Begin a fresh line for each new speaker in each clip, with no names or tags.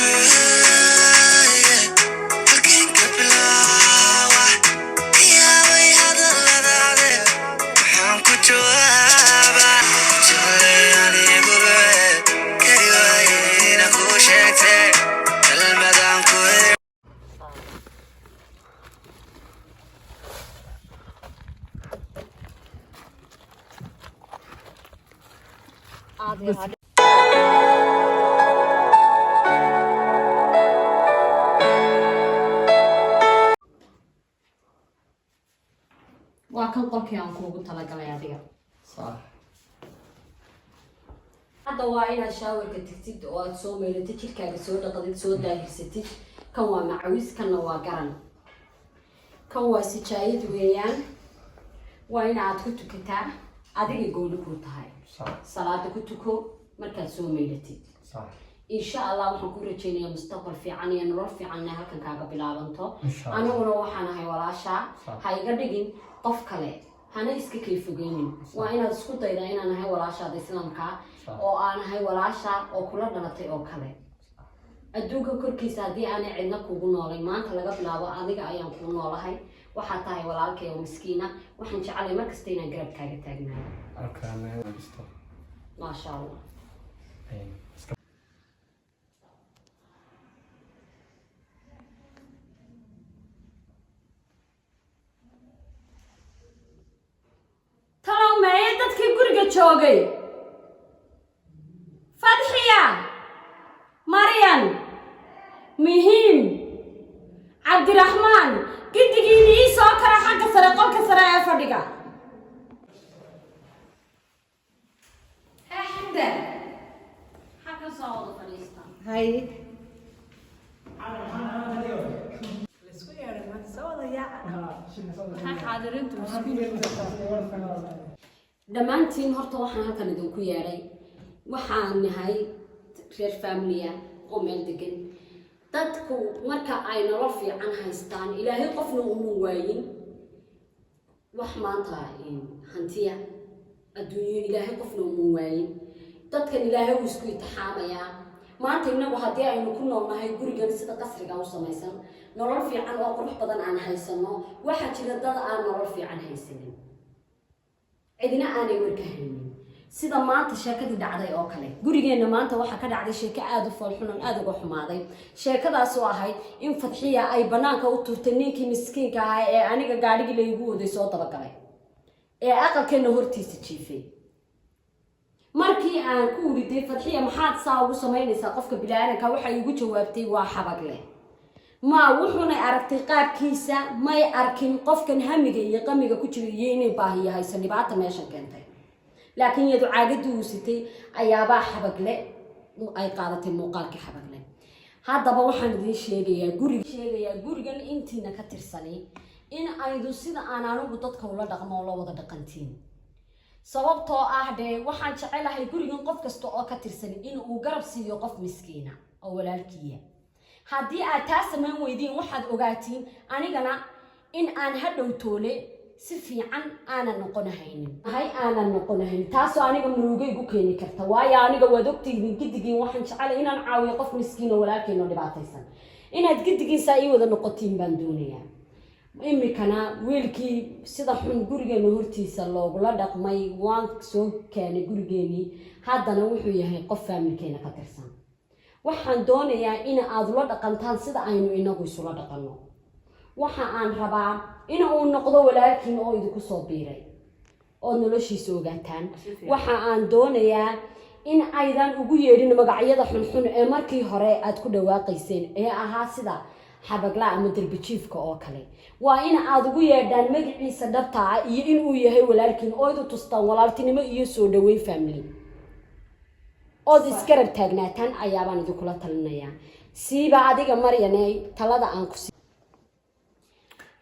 Jeclay, halkeen ka bilaawa? Yaabay hadalladaade, maxaan ku jawaabaa? Ku jeclay anigube, kari waaye ina kuu sheegtay kelmadaan ku.
Waa kan qolkii aan kuugu talagalay adiga. Hadda waa inaad showerka tegtid oo aad soo maylatid, jirkaaga soo dhaqdid, soo daahirsatid. Kan waa macawis, kanna waa garan, kan waa sijaayad weeyaan. Waa in aad ku tukataa, adiga gooni kuu tahay. Salaada ku tuko markaad soo maylatid. Insha Allah waxaan ku rajeynayaa mustaqbal fiican iyo nolol fiican inay halkan kaaga bilaabanto.
Insha Allah.
Aniguna waxaan ahay walaashaa. Ha iga dhigin qof kale, hana iska kay fogeynin. Waa inaad isku daydaa inaan ahay walaashaada Islaamka oo aan ahay walaasha oo kula dhalatay oo kale. Adduunka korkiisa haddii aanay cidna kugu noolayn, maanta laga bilaabo adiga ayaan kuu noolahay. Waxaad tahay walaalkay oo miskiina. Waxaan jeclay markasta inaan garab kaaga taagnaado. Maasha Allah. Talow meeye dadkii guriga joogay? Fadxiya, Maryan, Muhiim, Cabdiraxmaan, giddigiin ii soo kara xagga sare, qolka sare ee fadhiga. Xamda, xagga soo wada fadhiista.
Hay.
Dhammaantiin horta waxaan halkan idinku yeedhay, waxaan nahay reer familia oo meel degan. Dadku marka ay nolol fiican haystaan, Ilaahay qofna uma waayin wax maanta hantiya adduunyo, Ilaahay qofna uma waayin. Dadkan Ilaahay wuu isku itixaamayaa. Maanta innagu haddii aynu ku noolnahay gurigan sida qasriga u samaysan, nolol fiican oo qurux badan aan haysano, waxaa jira dad aan nolol fiican haysanin, cidina aanay warka haynin. Sida maanta sheekadii dhacday oo kale, gurigeenna maanta waxaa ka dhacday sheeko aada u foolxun oon aada uga xumaaday. Sheekadaas oo ahayd in Fadxiya ay banaanka u turtay ninkii miskiinka ahaa ee aniga gaadhigii laygu waday soo dabagalay ee aqalkeenna hortiisa jiifay. Markii aan ku uriday, "Fadxiya, maxaad saa ugu samaynaysaa qofka bilaadanka?" waxay igu jawaabtay, "Waa xabagle." Ma wuxuunay aragtay qaabkiisa, may arkin qofkan hamiga iyo qamiga ku jira iyo inay baahiyo hayso dhibaata meeshan keentay. Laakiin iyadu caagadii uu sitay ayaabaa xabagle ay qaadatay muuqaalkii xabagle. Haddaba waxaan idiin sheegayaa, guriga sheegayaa, gurigan intiina ka tirsani in aydu sida aan anigu dadka ula dhaqmo oo la wada dhaqantiin. Sababtoo ah dee waxaan jecelahay gurigan qof kasta oo ka tirsan in uu garab siiyo qof miskiina oo walaalkiiya. Haddii aad taa samayn weydiin, waxaad ogaatiin anigana in aan hadhow toole si fiican aanan noqonahaynin hay aanan noqonahaynin, taasoo aniga murugaygu keeni karta. Waayo aniga waad ogtihiin gidigiin waxaan jecelay inaan caawiyo qof miskiin oo walaalkeen oo dhibaataysan. Inaad gidigiin saa ii wada noqotiin baan doonayaa. Imikana wiilkii sida xun gurigeena hortiisa loogula dhaqmay waan soo keenay gurigeenii. Haddana wuxuu yahay qof faamilkeena ka tirsan. Waxaan doonayaa in aad ula dhaqantaan sida aynu inagu isula dhaqanno. Waxa aan rabaa in uu noqdo walaalkiin oo idinku soo biiray ood noloshiisa ogaataan. Waxa aan doonayaa in aydan ugu yeedhin magacyada xunxun ee markii hore aad ku dhawaaqayseen ee ahaa sida xabagla ama derbijiifka oo kale. Waa in aad ugu yeedhaan magaciisa dhabta ah iyo inuu yahay walaalkiin, oo idu tustaan walaaltinimo iyo soo dhaweyn family, ood isgarab taagnaataan ayaabaan idinkula talinayaa. Siiba adiga Maryane, talada aan ku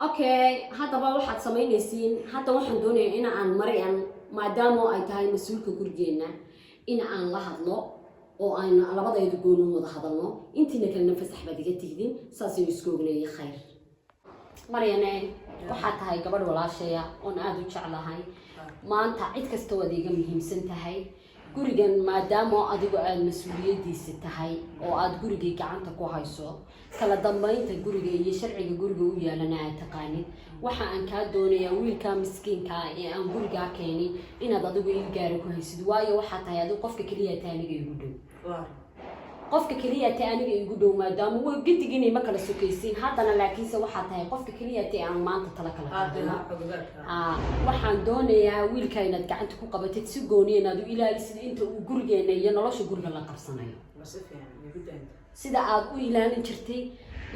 okay. Haddaba waxaad samaynaysiin, hadda waxaan doonayaa in aan Maryan, maadaama ay tahay mas-uulka gurigeenna, in aan la hadlo oo aynu labadaydu gooni wada hadalno. Intiina kalena fasax baad iga tihdin. Saasaynu isku ognayay. Khayr. Maryane, waxaad tahay gabadh walaashaya oon aada u jeclahay. Maanta cid kasta waad iiga muhiimsan tahay. Gurigan maadaama adigu aada mas-uuliyadiisa tahay oo aada gurigii gacanta ku hayso, kala dambeynta guriga iyo sharciga guriga u yaalana aad taqaanid, waxa aan kaa doonayaa wiilkaa miskiinkaa ee aan gurigaa keenin inaad adigu il gaara ku haysid, waayo waxaa tahay adigu qofka keliya ta aniga igu dhow, qofka keliya ta aniga igu dhow. Maadaama way gedigiinay ma kala sokaysiin haddana, laakiinse waxaa tahay qofka keliya ta aan maanta tala kala qaadano. Waxaan doonayaa wiilka inaad gacanta ku qabatid, si gooniya inaad u ilaalisid inta uu gurigeena iyo nolosha guriga la qabsanayo, sida aad u ilaalin jirtay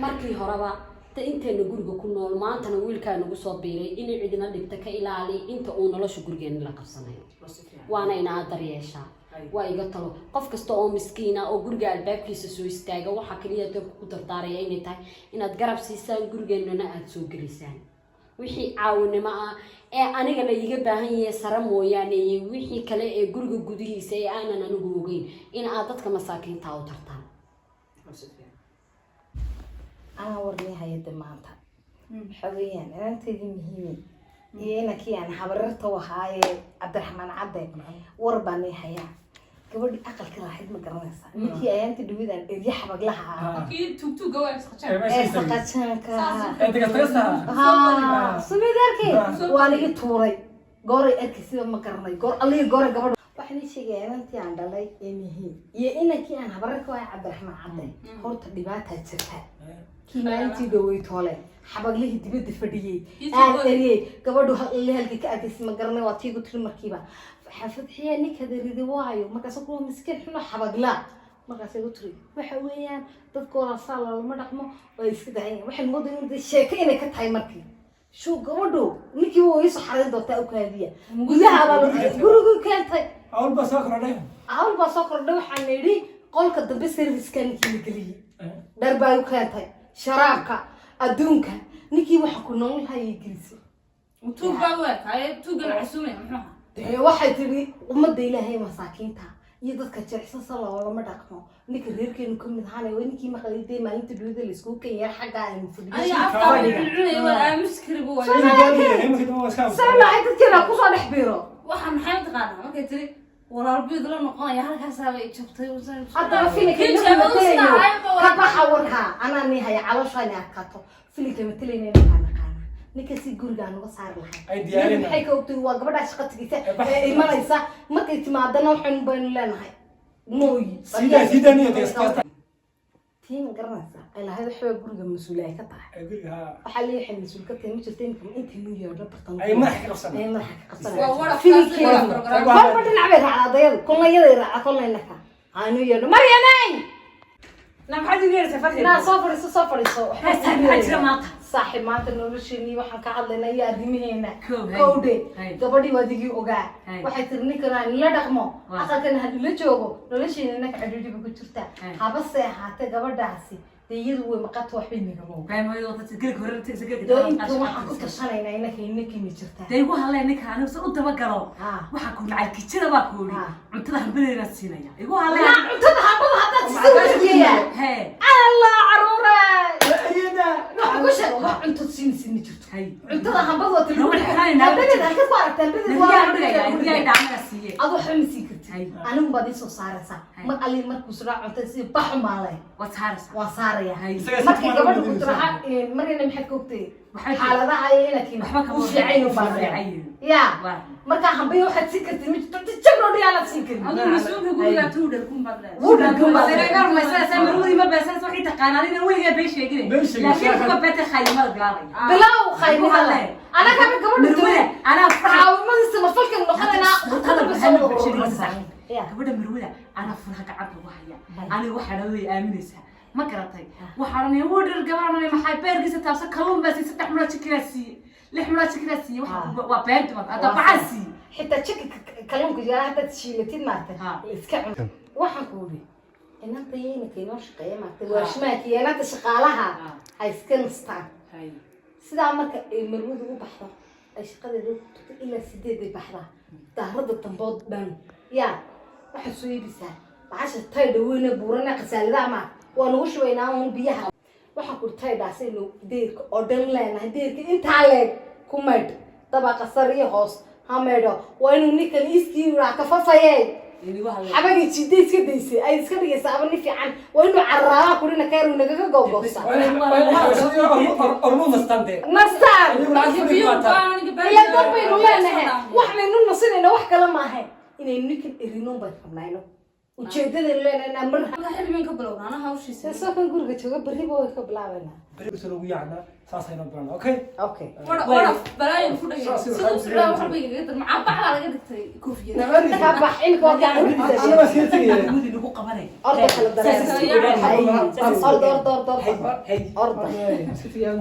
markii horeba ta inteena guriga ku nool. Maantana wiilkaa nagu soo biiray, inay cidina dhibta ka ilaali inta uu nolosha gurigeena la qabsanayo, waana inaad daryeeshaa. Waa iga talo. Qof kasta oo miskiina oo guriga albaabkiisa soo istaaga, waxaa kaliya dalka ku dardaaraya inay tahay inaad garab siisaan, gurigeenana aada soo gelisaan. Wixii caawinimo ah ee aniga la iiga baahan yahay sare mooyaane, iyo wixii kale ee guriga gudihiisa ee aanan anigu ogeyn, in aad dadka masaakiinta u tartaan.
Anaa warnii hayada maanta waxa weeyaan inanteydii muhiimi iyo inankii aan habarirta u ahaaye Cabdiraxmaan Cadde, war baa nii hayaa. Gabadhii aqalka lahayd ma garanaysaa, ninkii ayaanta dhawidaan erya xabaglaha ah
Kii tugtuga waa isqajaan.
Ee saqajaanka. Haa, sumid arkay, waa laga tuuray. Gooray arkay sida ma garanay, goor allihii goora gabadha. Waxaan ii sheegaya inantii aan dhalay ee muhiim iyo inankii aan habarirka u ahay Cabdiraxmaan Cadde, horta dhibaataa jirta. Kii maalintii dhaweytoole xabaglihii dibadda fadhiyey aan eriyey, gabadhu alle halkii ka arkaysa ma garanay, waa tiigu tiri markiiba xafadxiya ninkada ridi waayo. Markaas kuwa miskiin xuno xabagla, markaasay u tiri waxa weeyaan dadka walaasaa loolama dhaqmo, waa iska dahayan. Waxaan moodaya in dee sheeko inay ka tahay markii shuu gabadhu ninkii waa iisoo xarayn doontaa u kaadiya gudaha baa lagu gurigu keentay.
Hawl baa soo kordhay.
Hawl baa soo kordhay. Waxaan nidhi qolka dambe service-ka ninkii la geliyey, dhar baa u keentay, sharaabka adduunka ninkii waxa ku nool hayay gelisay.
Tuug baa u ekaay, tuugan casuumay muxuu ahaa?
Dee waxay tidhi ummadda Ilaahay masaakiinta iyo dadka jilicsan loolama dhaqmo. Ninka reerkeenu ka mid ahaanay waa ninkii maqlay dee maalinta dhawada laiskugu keenyay xagga aynu fadhiyo.
Aniga afkaa cuncunaya, waan aamusi kari bu waay.
Sanahay dadkeena kusoo dhex biiro.
Waxa maxay mataqaanaa markay tiri walaalbeed la noqonaya, halkaasaaba i jabtay.
Haddaba filinka
Kii
inagu
jaamacadu
matalayo
sidaa ahayd ba
ka baxa warka anaa nii haya, calooshaani adkaato. Filinka matalayna ninkaa naqaana, ninka si guriga aan uga saari lahay.
Ay diyaarinayaan.
Maxay ka ogtay? Waa gabadhaa shaqo tegaysa
Ee, bax.
ee imanaysa. Markay timaadana waxaynu baynu leenahay mooyi.
Sidaa sidaa niyo testa.
Tii ma garanaysaa ay lahayd waxbaa guriga mas-uul ay ka tahay?
Guriga ha.
Waxaa leeyahay mas-uul ka tahay ma jirto imika intaynu yeedho bartan
Ay madaxa ka qabsanay.
Ay madaxa ka qabsanay.
Waa waraf.
Filinkeedu
program.
Kolba dhinac bay raacdaa dayadu, kolna iyaday raacdaa, kolna innaka aanu yeedho Maryanay.
Na maxaad igu yeeraysaa, Farxi?
Naa soo fadhiiso, soo fadhiiso.
Maxaa saaxiib, maxaa jira maanta?
Saaxiib, maanta nolosheenii waxaan ka hadlaynaa iyo arrimaheena.
Kow, hay.
Kowdhe.
Hay.
Gabadhii waa adigii ogaa.
Hay.
Waxay tiri ninkan aan ila dhaqmo,
Waa.
aqalkan ha ila joogo, nolosheena innaka cidhiidhiba ku jirta.
Hay.
Habase ahaatee gabadhaasi dee iyadu way maqata, waxbay nagama oga.
Dee
Dee inta waxaan ku tashanaynaa innaka inakina jirtaa.
Igu hadleen ninka anigu san u dabagalo. Waxaa ku nacay kijada baa ku yidhi
Ah.
cuntada hambadeedaa siinaya igu hadleen.
Naa cuntada hambada haddaad sisa ugeeyaa.
Hee.
Allah, caruure.
Iyada.
Waxa ku sheeg wax cunto siinaysid ma jirto.
Hay.
Cuntada hambada waa
Lagu xanaanaa.
Hambadeed halkaad ku aragtaa hambadeed waa
Riyaa dhigaya, riyaa dhaamada siiye.
Adu waxba ma siin kartid.
Hay.
Anigu baad ii soo saaraysaa.
Hay.
Mar alli markuu soo cuntada si baxu maalay.
Waad saaraysaa.
Waan saaraya.
Hay.
Isaga si
markay
tumaan
gabadha
ugu
ku
didaysaa.
tiraha Marina maxaad ka ogtay
Waxay
xaaladaha iyo inankiina
Waxba kama
u fiican
u
baa
fiican yihiin.
ya.
Waa.
Markaa hambayo waxaad siin kartid ma jirto, jabro dhiyaanaad siin karin.
Aduu mas-uulka gurigaa tuu dharkun baad leedahay.
Wuu dharkun baad
Waxay taqaanaa inaan weligaa been sheegin.
Been sheegin,
Laakiin
sheekh.
kuwa beeta khayimada bilaabaya.
Bilow khaymada
Hadle.
anagaba gabadha
Marwada, anaa furaha.
Caawimadiisa mafalkan noqonaynaa. Ya.
Gabadha marwada anaa furaha gacanta ugu haya. Aniga waxaa dhan way aaminaysaa, ma garatay? Waxaa dhan wuu dhir gabadhan maxay beerkiisa taabsa, kalluun baa siiyey, 3 midhood jikinaa siiyey, 6 midhood jikinaa siiyey. Waxa waa been dumar hadda baxaa siiyey.
Xitaa jika kalluunka yaraa haddaad shiilatid maaragtay
Ha.
la iska cun. Waxaan ku idhi inanta yeynaka inoo shaqeeya maaragtay, waashmaanka iyo inanta shaqaalaha ha iska nastaan. Sidaa marka ay marwadu u baxdo ay shaqadeeda u tagto ilaa 8 ay baxdaa, daarada dambood dhan yaa waxaad soo iibisaa lacasha taydha weyne buurana khasaaladaha maa waa nagu shubaynaa uun biyaha. Waxaan ku taydhaasaynu deyrka oo dhan leenahay, deyrka intaa leeg ku maydh, dabaqa sar iyo hoos ha maydho. Waa inuu ninkan iskii iraa kafafayee.
Inigu hadlay.
Xabagii jiiday iska daysay ay iska dhigaysaa aba nin fiican waa inuu carraabaa kurina kayru nagaga googoosa.
Ormuu nastaan dee.
Nastaan.
Iyagu lacag fadhi
Biyo
ku qaataan.
baan aniga baan.
Ila dad baynu leenahay, wax baynu nasinayna, wax kale maahe, inaynu ninkan erinoon baan rabnayno, ujeedadaynu leenahay inaan mar
Marka xilligan ka bilowna ana hawshiisa.
Soo kan guriga jooga berriba way ka bilaabaynaa.
Beri usoo lagu yaacnaa, saasaynu baranaa, okay?
Okay.
Wara wara balaayo ku dhagay. Sida u socdaa wax bay igaga dar. Macaa bacdaa laga dhigtay koofiyada.
Ka bax ilka waa kaa.
Anna waa iskaga tegaya.
Gudi lagu qabanay.
Orda kala
Saas
dareer.
isku ogaanay.
Orda, orda, orda, orda.
Hey.
Orda.
Iska tegaya.